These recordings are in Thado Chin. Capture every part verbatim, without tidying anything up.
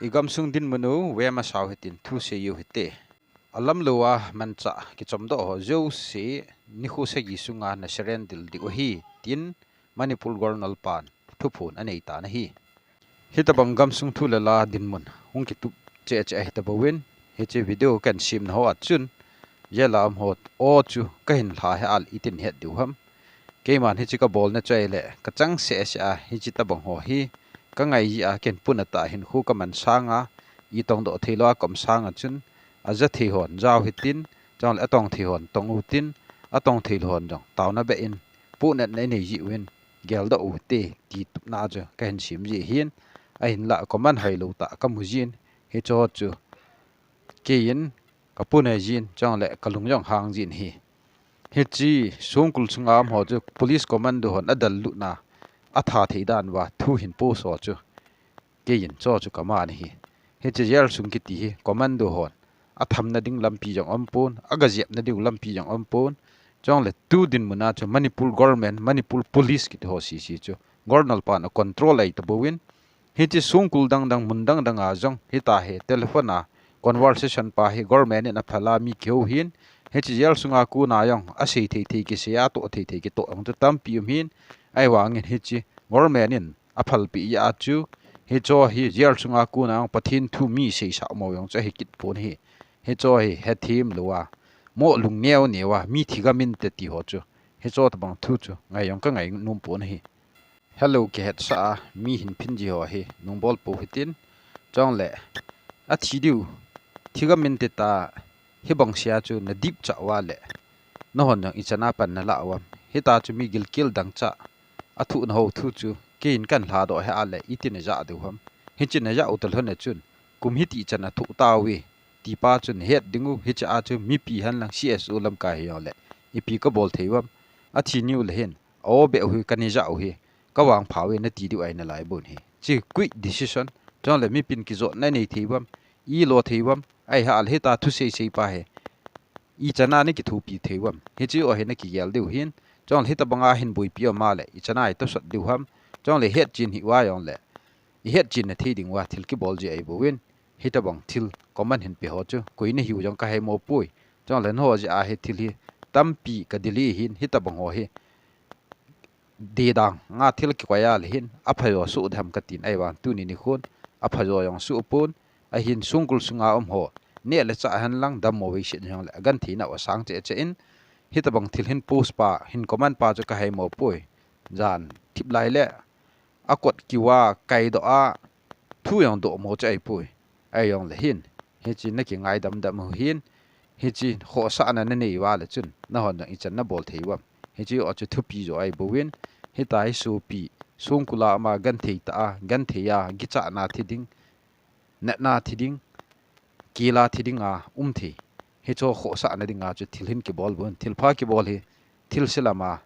i gamsung dinmun u vema sau hitin thu seiyu hite. Alamlou a manchah kichomdoh ho jouse nikho sagi sunga na surrender diu ahi, tin Manipur Governor pan thuphon anei tan ahi. Hitabang gamsung thu le la dinmun hung kitup cheh cheh ahi tabouvin, hiche video kahin semna ho a chun jail a um ho aw chu kahin lha hih a le itin het diu ham. Keiman hiche kabolna chu ahile kachangseh seh a hiche tabang ho hi kangai jeh a kahin puna tah hinkho kaman sanga, itongdoh theilou a kaum sanga chun aja thei hon jao hitin, chule atong thei hon tong utin, atong theilou hon jong taona beh in pohnatna inei jeh uvin geldoh uhite ti tupna chu kahin sem ji ahin, ahinlah comment hoilou tah kamu jin, hicheho chu keiin kapuna jin, chule kalung jong hang jin ahi. Hiche songkul sunga um ho chu police commando hon adal lutna atha thei dan uva thu hin post ho chu keiin chuche chu kaman ahi. Hiche jail sung kiti hi commando hon athamna ding lampi jong umpon, agajepna diu lampi jong umpon. Chule tu dinmun a chu Manipur government, Manipur police kiti ho sese chu Governor pan acontrol ahi tabouvin, hiche songkul dang dang mun dang dang a jong hitahi telephone a conversation pa hi government in aphal a mi kihou ahin, hiche jail sunga kona jong asei thei thei kisei a, atoh thei thei kitoh jong chu tampi um ahin, ahivangin hiche government in aphalpeh jeh a chu hicheho hi jail sunga kona jong Pathen thu mi seisah mo jong chu ahi kit pon ahi. Hicheho hi hethem lou a, moh lung neo neo a, mi thigam inte ti ho chu, hicheho tabang thu chu ngai jong kangai nom pon ahi. Helou kihetsah a mi hinphin ji ho hi nungbol pou hitin, chule athi diu thigam inte ta, hibang sea chu nadipchah uva le nahon jong ichan a pan nalah uvem? Hita chu mi gilkel dangchah athuh naho thu chu keiin kahin lhadoh hih a le itin najah diu ham? Hiche najah u talhon a chun kum hiti chan athoh tauve tipa chu nahet dingu. Hiche a chu mipi henlang C S O lamkai hijongle ipi kabol thei uvem? Athi niu le hin aw beh u hi kanajah u hi kavangpha uve nati diu ahi nalaibon hi. Hiche quick decision, chule mipin kijotna nei thei uvem, ilo thei uvem? Ahileh hita thusei sei pa hi ichan a nakithopi thei uvem? Hiche u hi nakigel diu ahin, chule hitabanga hin boipi um a le ichan a itosot diu ham? Chule hetchen hih uva jongle ihetchenna thei ding uva thil kibol ji ahibouvin, hitabang thil comment hin pe ho chu koi nahiu jong kaheimo poi. Chule nangho jeh a hi thil hi tampi kadelete ahin, hitabang ho hi didang a thil kikoi a le hin aphajo soh dem katin, ahivang tuni nikhon aphajo jong soh pon, ahin songkul sunga um ho neh le chah henlang dammo veiset jongle agentheina u asang cheh cheh in, hitabang thil hin post pa, hin comment pa chu kaheimo poi. Jan thip lai le akot kiu a kaidoh a thu jong dohmo chu ahipoi. Ahijongle hin hiche nakingaidam dam u ahin, hiche khohsahna nanei uva le chun nahon jong ichan nabol thei uvem? Hiche u chu thupi jo ahibouvin, hita hi sopi songkul a um a genthei tah a, genthei a kichatna thi ding, natna thi ding, kila thi dinga um thei, hicheho khohsahna dinga chu thil hin kibol uvin, thilpha kibol hi thilse lama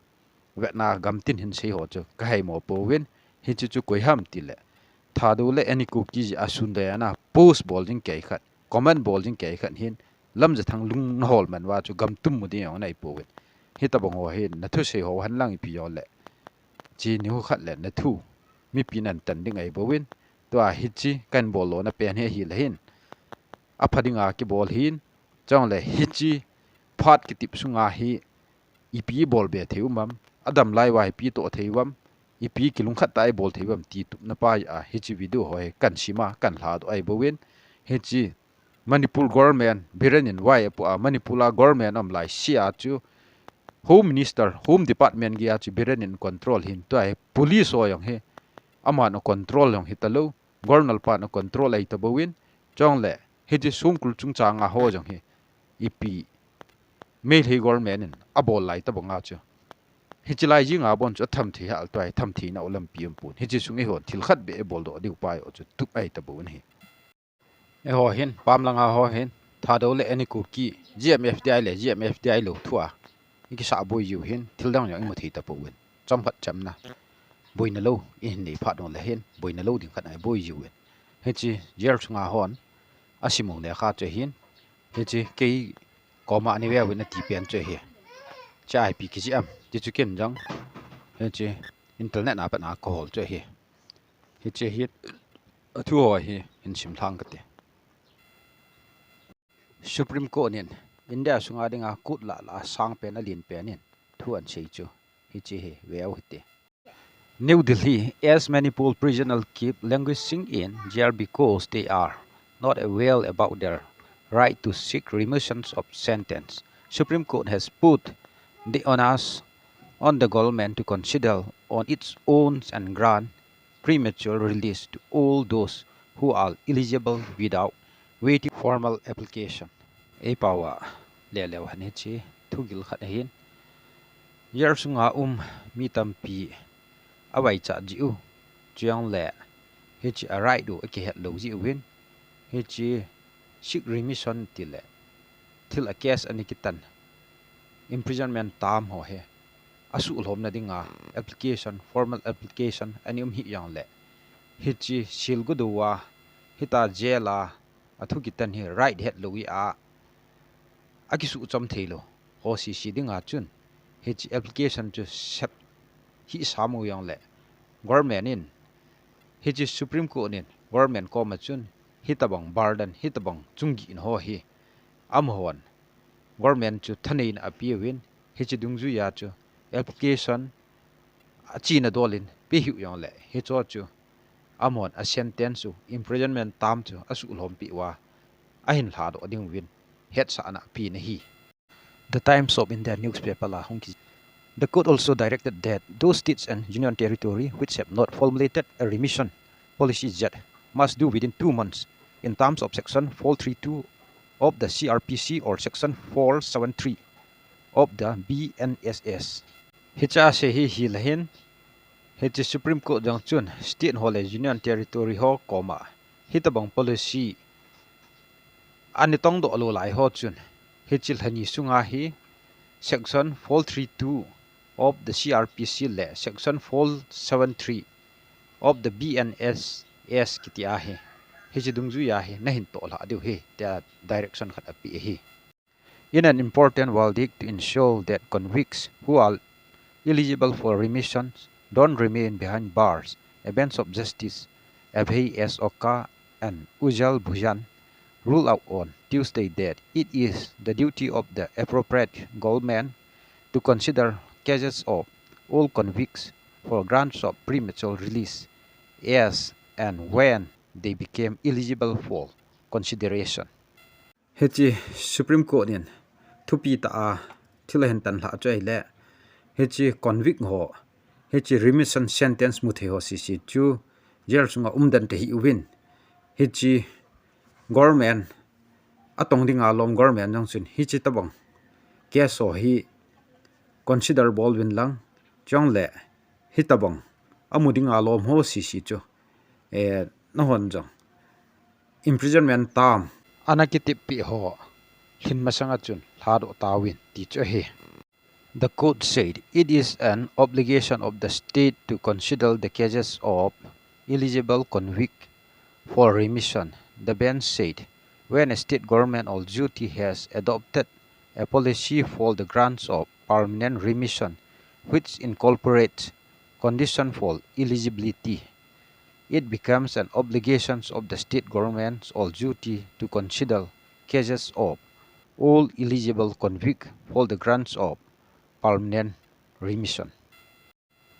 vetna gamtin hin sei ho chu kaheimo pouvin, hiche chu koi ham tile Thadou le Ani Kuki jeh a sunday ana post bol jing kei khat, comment bol jing kei khat hin Lamjathang lung nahol man uva chu gamtum mu ding jong nahipouvin, hitabang ho hin nathusei ho henlang ipi jongle hiche nikho khat le nathu mipin ahin tan ding ahibouvin, tua hiche kahin bol lona pen hi ahile hin apha dinga kibol ahin, chule hiche phat kitep sunga hi ipi ibol be thei uvem, adam lai uva ipi itoh thei uvem, ipi kilungkhat tah a ibol thei uvem ti tupna pa a hiche video ho hi kahin sem a kahin lhadoh ahibouvin, hiche Manipur government Biren in vai apoh a, Manipur a government aum laise a chu Home Minister, Home Department geiya chu Biren in control ahin, tua hi police ho jong hi aman acontrol jong hitalou, Governor pan acontrol ahitabouvin, chule hiche songkul chungchanga ho jong hi ipi Meitei government in abol lai tabanga chu hiche lai jenga bon chu atham thei hal, tua hi thamtheina u lampi umpon, hiche sung eihon thil khat beh ibol doh diu pa u chu tup ahitabouvin ahi. Eiho hin pam langa ho hin Thadou le Ani Kuki, G M F D I le G M F D I lou thua ikisah boi jiu hin thildang jong imu thei tapouvin, chomkhat chamna boina lou ihin nei phat u le hin boina lou ding khat a iboi jiuvin, hiche jail sunga hon asim u lekha chu ahin, hiche kei koma ani veuvin ati pen chu ahi. Hiche a ipi kijih em ti chu ken jong hiche internet a pat a kahol chu ahi. Hiche hi athu ho hi hin simlhang kate. Supreme Court in India sunga dinga court lah lah a sangpen alen pen in thu ahin sei chu hiche hi veu hite. New Delhi, as Manipur prisoners keep languishing in jail because they are not aware about their right to seek remissions of sentence. Supreme Court has put the onus on the government to consider on its own and grant premature release to all those who are eligible without waiting formal application. Ei pao a leleu hen hiche thugil khat ahin. Jail sunga um mi tampi avaichat jiu, chujongle hiche a right u akihet lou jiuvin, hiche seek remission tile thil a case ana kitan, imprisonment term ho hi asuhlhomna dinga application, formal application ana um hijongle, hiche silgu dou a, hitia jail a athu kitan hi right het lou a, akisuhchom theilou ho sese dinga chun, hiche application chu sep hih sam u jongle, government in, hiche Supreme Court in government koma chun hitobang burden, hitobang chunggihna ho hi amahon government chu thaneina apeuvin, hiche dungjuia chu application achena dol in pe hih jongle, hicheho chu amahon a sentence u, imprisonment term chu asuhlhompi uva ahin lhadoh ding uvin hetsahna apen ahi. The Times of India newspaper lah a hung ki-, the court also directed that those states and union territory which have not formulated a remission policy yet must do within two months in terms of section four three two of the C R P C or section four seven three of the B N S S. Hiche asei hi hilai hin, hiche Supreme Court jong chun state ho le union territory ho koma hitobang policy ana tongdoh lou lai ho chun, hiche lhani sunga hi section four three two of the C R P C le section four seven three of the B N S S kiti ahi, hiche dungjuia hi nahin tohlhah diu ahi, tia direction khat ape ahi. In an important verdict to ensure that convicts who are eligible for remission don't remain behind bars, a bench of Justice Abhay S. Oka and Ujjal Bhuyan ruled out on Tuesday that it is the duty of the appropriate government to consider cases of all convicts for grants of premature release as and when they became eligible for consideration. Hiche Supreme Court in thupi tah a thil ahin tanlhah chu ahile, hiche convict ho, hiche remission sentence muthei ho sese chu jail sunga umden tahih uvin, hiche government atong dinga lom government jong chun hiche tobang case ho hi consider bol uvin lang, chujongle hitobang amu dinga lom ho sese chu, eh, nahon jong imprisonment term ana kiteppi ho lhin masanga chun lhadoh tauvin ti chu ahi. The court said it is an obligation of the state to consider the cases of eligible convict for remission. The bench said when a state government or duty has adopted a policy for the grants of permanent remission which incorporates condition for eligibility, it becomes an obligation of the state government or duty to consider cases of all eligible convict for the grants of permanent remission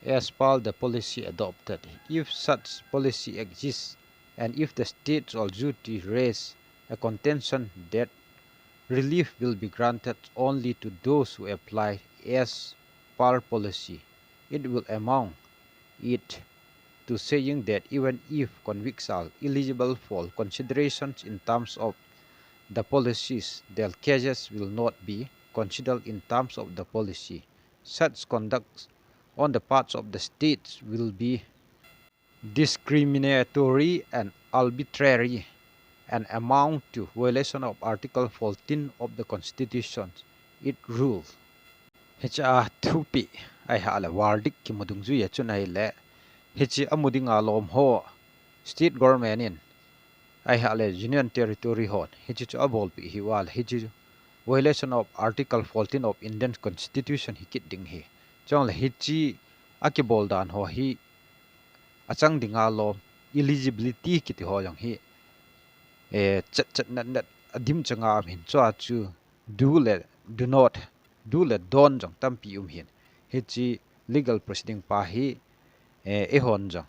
as per the policy adopted. If such policy exists, and if the state or duty raise a contention that relief will be granted only to those who apply as per policy, it will amount it to saying that even if convicts are eligible for considerations in terms of the policies, their cases will not be considered in terms of the policy. Such conduct on the part of the states will be discriminatory and arbitrary and amount to violation of Article fourteen of the Constitution, it ruled. Hiche a thupeh, ahileh verdict kimu dungjui a chun ahileh, hiche amu dinga lom ho, state government in, ahileh Union Territory hon hiche chu abolpeh hiuva leh, hiche chu violation of Article fourteen of Indian Constitution hi kit ding ahi. Chuleh hiche akibol dan ho hi achang dinga lom, eligibility kiti ho jong hi eh, chet chet nat nat adim changa um hin, chua chu do le do not, do le don't jong tampi um hin. Hichi legal proceeding pa hi, eh, eihon jong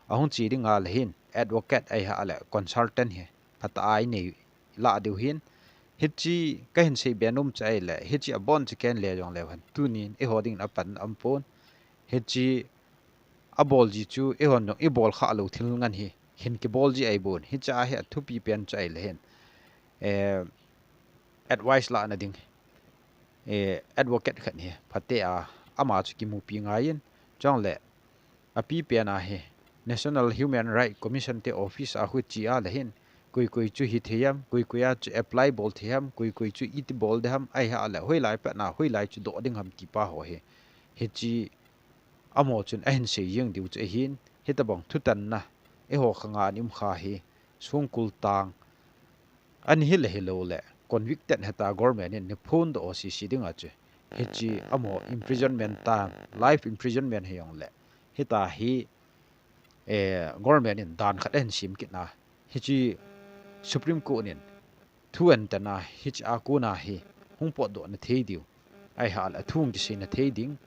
ahung chi dinga le hin advocate ahi a le consultant hi phatah a inei lah diu hin. Hichi kahin sei be nom chu ahi le, hichi abon chu ken le jong le hen, tunin eiho dingin apan aum pon. Hichi abol ji chu eihon jong ibol kha lou thil ngen hi hin kibol ji ahi bon. Hicha hi athupi pen chu ahi le hin, eh, advice lahna ding, eh, advocate khat hi phatea ama chu kimupi ngai in, chule api pen a hi National Human Rights Commission te office a khu chi a le hin, koi koi chu hi thei ham, koi koi a chu apply bol thei ham, koi koi chu iti bol de ham, ahi a le hoilai pet na hoilai chu doh ding ham ti pa ho hi. Hichi amaho chun ahin sei jeng diu chu ahin, hitabang thutanna eiho khanga an um kha hi, songkul tang ani hi le hilou le, convicted hita government in ni phondoh ho sisi dinga chu, hichi amaho imprisonment tang, life imprisonment hi jong le, hita hi, eh, government in dan khat ahin sem kit na, hichi Supreme Court in thu ahin tan a, hichi a kona hi hung potdoh na thei diu, ahi a le thu hung kisei na thei ding,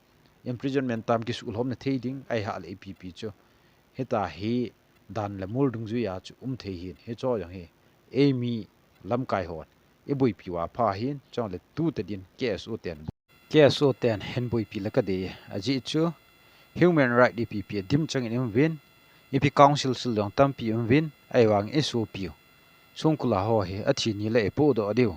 imprisonment term kisuhlhom na thei ding, ahi a le ipi pi chu, hita hi dan le mol dungjui a chu um thei hin, hicho jong hi eimi lamkai hon iboipi uva pha hin, chule tuta din K S O ten, K S O ten hin boipi le kadei, ajeh chu human right ipi pi adim chang in um uvin, ipi council sil jong tampi um uvin, ahivang isopiu songkul a ho hi athi ni le ipohdoh diu,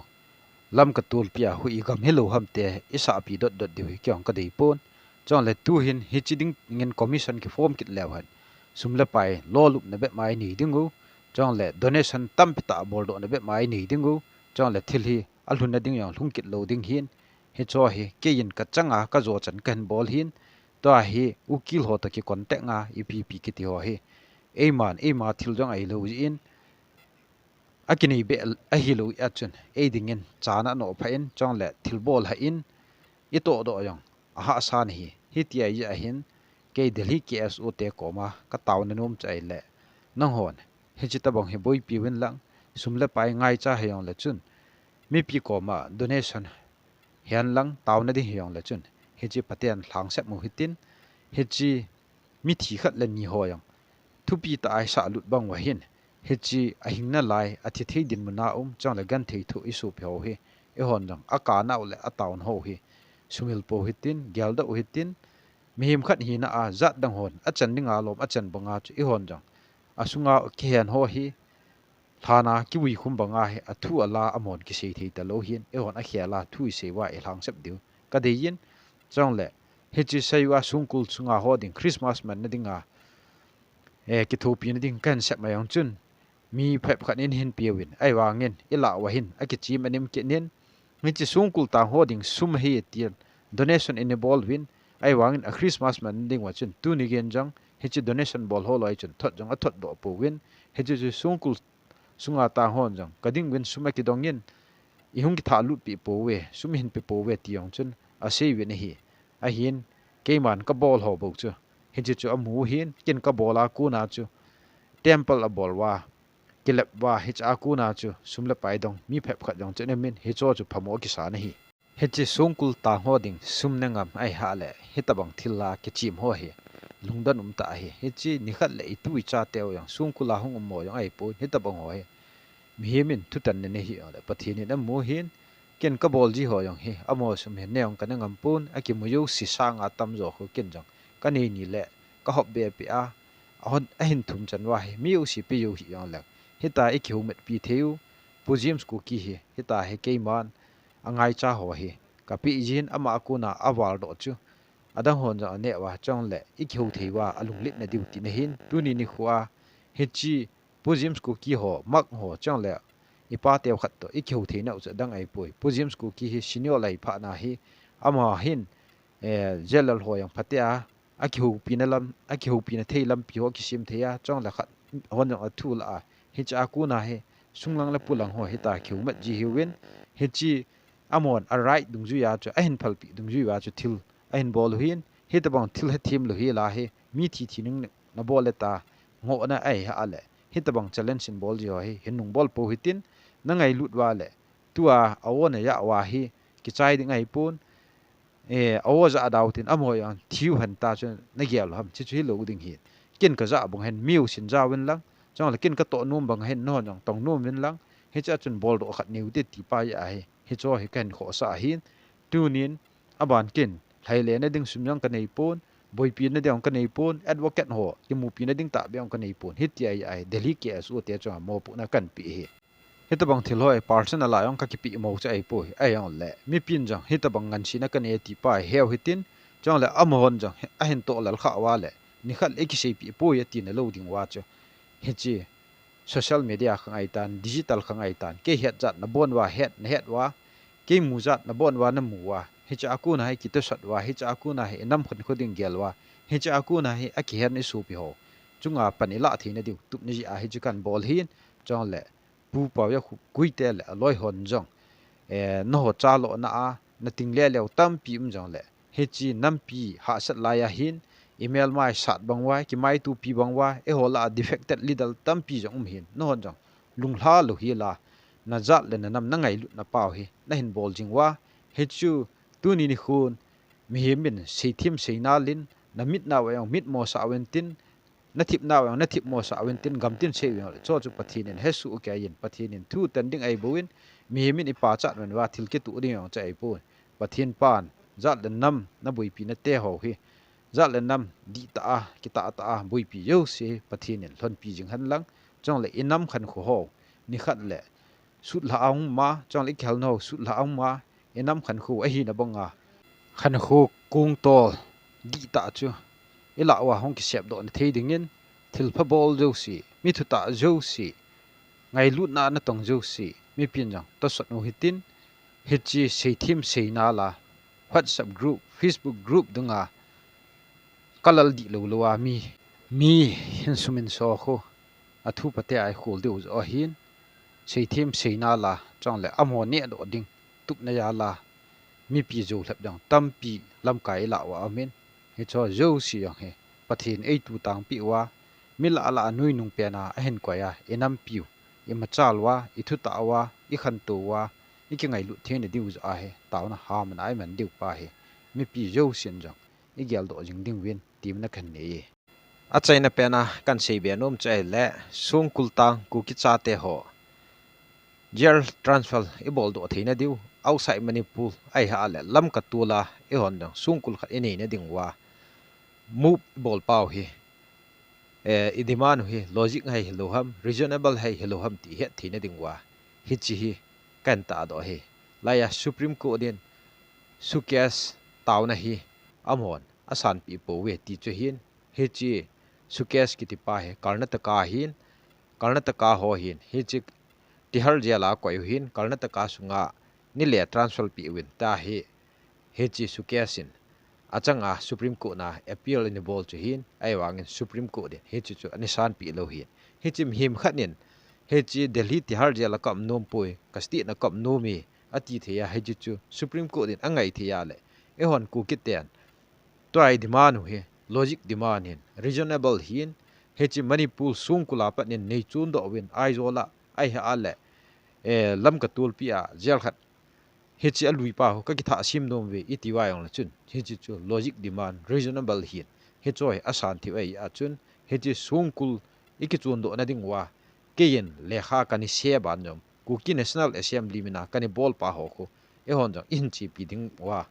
Lamka tulpi a hu igam hilou ham te isahpi dot dot diu hi kei jong kadei pon. Chule tuhin hichi dingin commission kiform kit leu hen, sum le pai lolupna bep ma inei ding u, chule donation tampi tah boldohna bep ma inei ding u, chule thil hi alhunna ding jong lhung kit lou ding hin, hicho hi kei in kachang a kajo chan kahin bol hin, tua hi ukil ho toh kicontact a ipi pi kiti ho hi, eiman eima thil jong ahilou jeh in, akinei be ahilou a chun, ei dingin chana anoh pha in, chule thilbol ha in, itohdoh jong ahahsa nahi, hiti ahi jeh hin, kei Delhi K S O te koma kataona nom chu ahi le, nanghon hichi tabang hi boipi uvin lang, sum le pai ngaicha hi jong le chun, mipi koma donation hihen lang taona ding hi jong le chun, hichi phaten lhangsep u hitin, hichi mithi khat le ni ho jong thupi tah a isahlut bang uva hin, hichi ahing nalai, athi thei dinmun a um, chule genthei thoh isopi ho hi, eihon jong akana u le ataona ho hi sumil pou hitin, geldoh u hitin, mihem khat hina a jat dang hon achan dinga lom achan banga chu eihon jong asunga kihen ho hi, lhana kivuikhum banga hi athu ala amahon kisei thei talou hin, eihon akhel a thu isei uva ilhangsep diu kadei in, chule hichi seiva songkul sunga ho ding Christmas manna dinga, eh, kithopina ding kahin sep mai jong chun, mi phabep khat in hin peuvin, ahivangin ilah uva hin akichem anem kit in, hichi songkul tang ho ding sum hi tin donation in ibol uvin, ahivangin a Christmas manna ding uva chun tuni geiyin jong hichi donation bol ho loi chun thot jong athotdoh pouvin, hichi chu songkul sunga tang hon jong kading uvin sum akidongin, ihung kithahlutpi pouve, sum ihin pe pouve ti jong chun asei uvin ahi. Ahin, keiman kabol ho bou chu, hichi chu amu u hin, ken kabol a kona chu temple abol uva, kilep uva, hicha kona chu sum le pai dong mi phabep khat jong chu anemin, hicho chu phamo akisa nahi. Hichi songkul tang ho ding sum ne ngam ahi a le, hitabang thil a kichem ho hi lungdon umtah ahi. Hichi nikhat le itu icha teu jong songkul a hung um ho jong ahipon, hitabang ho hi mihem in thutan nei ahi jongle Pathen in amu hin, ken kabol ji ho jong hi amaho sum hin nei jong kana ngam pon, akimu jouse sanga atamjo khu ken jong kanei ni le kahop be peh a, ahon, ahin thum chan uva hi mi jouse pe jou hih jongle, hitia ikihoumatpi thei u Pu James Kuki hi, hitia hi keiman angaicha ho hi kapeh jin, ama a kona avaldoh chu adang hon jong aneh uva, chule ikihou thei uva alungletna diu tina hin, tuni nikho a hichi Pu James Kuki ho, Mark ho, chule ipa teu khat toh ikihou theinau chu adang ahipoi. Pu James Kuki hi senior ahi phat na hi, ama hin, eh, jail ho jong phatea akihoupina lam, akihoupina thei lampi ho akisem thei a, chule khat hon jong athu lah a, hicha kona hi sunglang le pulang ho hitia kihoumat ji hiuvin, hichi amahon a right dungjui a chu, ahin phalpeh dungjui uva chu thil ahin bol u hin, hitabang thil hethem lou hi la hi, mithi thi nung nabol le ta, ngohna ahi a le, Hitabang challenge in bol ji ho hi hin nung bol pou hitin, na ngailut uva le tua a-o na ja uva hi kichai ding ahipon, eh, a-o ja dau tin amaho jong thiu hen ta chun na gel u ham, hichu hilou ding hi. Ken ka ja bang hen miu sin ja uvin lang, chule ken ka toh nom bang hen nahon jong tong nom uvin lang, hiche a chun bol doh khat nei ute ti pa ahi. Hichu hi ka hin khohsah ahin, tunin aban ken lhaile na ding sum jong ka nei pon, boipi na ding jong ka nei pon, advocate ho kimupi na ding tahbeh jong ka nei pon. Hiti ahi, Delhi K S O te chunga mopohna kan pe hi. Hitabang thil ho hi personal a jong ka kipe mo chu ahipoi, ahijongle mipin jong hitabang ngansena ka nei ti pa hi heu hitin, chule amahon jong ahin toh lel kha uva le nikhat le i kiseipeh poi ati na lou ding uva chu. Hiche social media kha ngaitan, digital kha ngaitan, kei het jat na bon uva, het na het uva, kei mu jat na bon uva na mu uva, hiche a kona hi kitosot uva, hiche a kona hi i nam khankho ding gel uva, hiche a kona hi akihen i sopi ho chunga pan i lah theina diu tupna jeh a hichu kan bol hin, chule Pu Paojakhup Guite le aloi hon jong, eh, naho chalona a na ting leleu tampi um jongle, hiche nampi hahsat lai a hin, i melma i sat bang uva, kimaitopi bang uva, eiho lah a defected leader tampi jong um hin, nahon jong lunglha lou hel a, na jat le na nam na ngailutna pau hi na hin bol jing uva, hichu tuni nikhon mihem in seithem seinal in, na mitna uva jong mitmo sah uvin tin, na thepna uva jong na thepmo sah uvin tin, gam tin sei uvin le, chuchu Pathen in hesoh kei in, Pathen in thu tan ding ahi bouvin, mihem in i pachat man uva thil kitoh ding jong chu ahipoi. Pathen pan jat le nam na boipi na te ho hi, jat le nam dihtah a, kitah tah a boipi jouse hi Pathen in lhonpi jing hen lang, chule i nam khankho ho nikhat le sutlha a hung um a, chule i kihel nau sutlha a hung um a, i nam khankho ahina banga khankho kongtol dihtah chu i lah uva hung kisep doh na thei dingin, thilpha bol jouse, mi thutah jouse, ngailutna a na tong jouse, mipin jong tosot u hitin, hiche seithem seinal a WhatsApp group, Facebook group dunga ka lal dih lou lou a mi, mi hin sum in so khu a thu pate a i khol diu jo ahin, seithem seinal a, chule amaho neh doh ding tupna jal a mipi jo lhep jong tampi lamkai i lah uva um in, hichu jouse jong hi Pathen in eitu tangpi uva, mi lah lah a nuinung pen a ahin koi a, i nampi u, i machal uva, i thutah uva, i khantou uva, i kingailut theina diu jeh a hi taona ham a i man diu pa hi mipi jousen jong i geldoh jing ding uvin ti na kan nei e. Achaina pen a kan seibe nom chu ahile, songkul tang Kuki chate ho jail transfer i boldoh theina diu, outside Manipur ahi a le Lamka tol a eihon jong songkul khat i neina ding uva move i bol pau hi, eh, i demand u hi logic hei hilou ham, reasonable hei hilou ham ti het theina ding uva hiche hi kan tahdoh hi. Laiya Supreme Court in suitcase taona hi amahon asanpeh pouve ti chu hin, hiche suitcase kiti pa hi Karnataka hin, Karnataka ho hin, hiche Tihar jail a koi u hin, Karnataka sunga nei le transfer peh uvin tia hi, hiche suitcase in achanga Supreme Court na appeal ana bol chu hin, ahivangin Supreme Court in hiche chu ana sanpeh lou hin. Hiche mihem khat in, hiche Delhi Tihar jail a ka um nom poi, ka state na ka um nom e, ati thei a, hiche chu Supreme Court in angai thei a le, eihon Kuki ten tua i demand u hi logic demand hin, reasonable hin, hiche Manipur songkul a pat in nei chondoh uvin Aizawl a, ahi a le, eh, Lamka tolpi a jail khat hiche a lui pa ho ka kithah sem nom uve i ti uva jong le chun, hiche chu logic demand, reasonable hin, hiche hi asan thei u ahi a chun, hiche songkul i kichondohna ding uva keiin lekha kana sei ban jong, Kuki National Assembly min a kana bol pa ho khu eihon jong i hin chepi ding uva,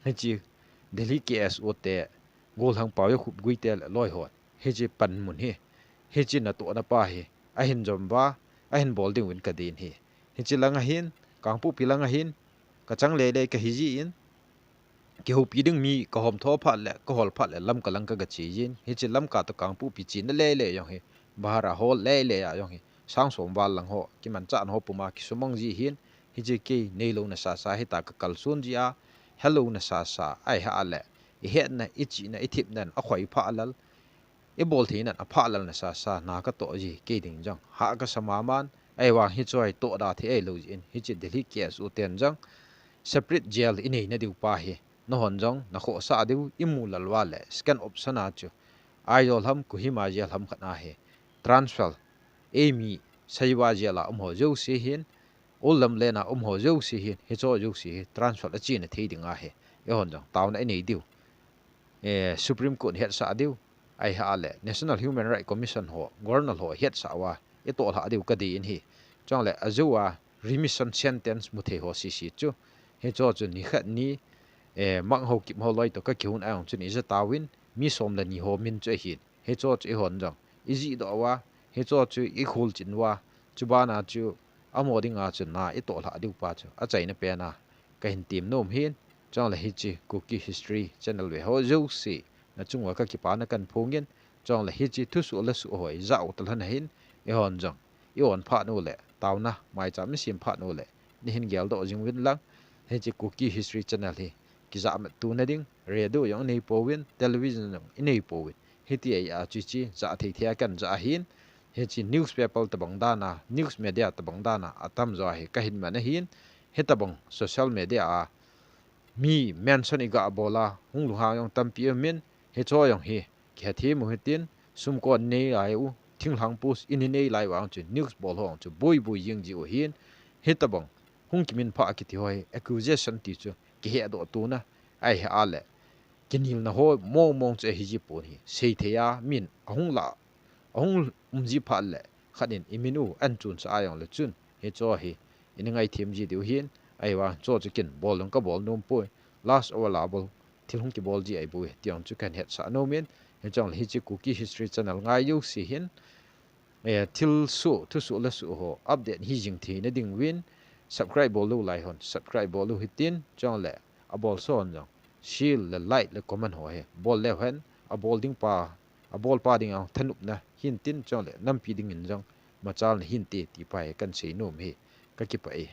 hiche Delhi K S O te, Golhang Paojakhup Guite le aloi hon hiche panmun hi, hiche natohna pa hi ahin jom uva, ahin bol ding uvin ka dei in hi. Hiche lang a hin, Kangpokpi lang a hin, ka chang lele ka hi jin, kihoupi ding mi ka hom tho phat le, ka hol phat le Lamka lang ka ga che jin. Hiche Lamka to Kangpokpi chena lele jong hi, bhara hol lele a jong hi, sang som val lang ho, kimanchah na ho puma kisumang ji hin, hiche kei neilouna sasa hita ka kalson ji a, helouna sasa ahi a le, i hetna, i chihna, i thepna in akhoi pha lal, i bol theina in apha lal na sasa na ka toh ji, kei ding jong ha ka sa mama in, ahivang hiche hi toh da thei ahilou jeh in, hiche Delhi K S O ten jong separate jail i neina diu pa hi, nahon jong na khohsah diu, i mu lal uva le second option a chu Aizawl ham, Kohima jail ham khat a hi transfer eimi Saibal jail a um ho jouse hin, Old Lamlen a um ho jouse hin, hicho jouse hi transfer achena thei ding ahi. Eihon jong taona inei diu. Eh, Supreme Court hetsah diu. Ahileh National Human Rights Commission ho, Governor ho hetsah uva itoh lhah diu kadei in ahi. Chuleh ajou a remission sentence mu thei ho sese chu, hicho chu nikhat ni, eh, Mang Haokip ho loi toh kakihon a jong chun ija tauvin, mi som le ni ho min chu ahin. Hicho chu eihon jong ijih doh uva, hicho chu ikhol chin uva, chubana chu amaho dinga chu na itoh lhah diu pa chu achaina pen a kahin tem nom ahin. Chuleh hiche Kuki History Channel ve ho jouse, nachung uva kakipana kahin phongin, chuleh hiche thusoh le soh ho ijah u talhon ahin, eihon jong i-on phat uleh, taona maicham isem phat uleh, neihin geldoh jing uvin lang. Hiche Kuki History Channel hi kijah mat tuna ding radio jong inei pouvin, television jong inei pouvin. Hitia chu hiche jah thei thei a kahin jah ahin, hiche newspaper tobang dan a, news media tobang dan a, atamjo hi kahin man ahin, hitobang social media a mi mention iga bol a hung lunghang jong tampi aumin, hicho jong hi kihethem u hitin, sumkon nei lai u, thinglhang post inei lai uva jong chu news bol ho jong chu boi boi jing ji u ahin, hitobang hung kiminphah kiti ho hi accusation ti chu kihedoh tuna, ahileh kinelna ho mong mong chu ahi ji pon ahi. Seithei a min ahung la, ahung um ji phat leh khat in imin u ahin chonsah a jongleh chun, hicho hi ina ngaithem ji diu ahin, ahivang hicho chu ken bol jong kabol nom poi. Last hour a bol thil hung kibol ji ahi bou ahi ti jong chu kahin hetsah nomin, hichuleh hiche Kuki History Channel ngai jouse hin, eh, thilsoh, thusoh le soh ho update hijing theina dinguvin, subscribe bol lou lai hon subscribe bol u hitin, chuleh abol son jong share le like le comment ho hi bol leu hen, abol ding pa, abol pa dinga thanopna hintin, chuleh nampi dingin jong machalna hinte ti pa hi kahin sei nom ahi. Kakipah e.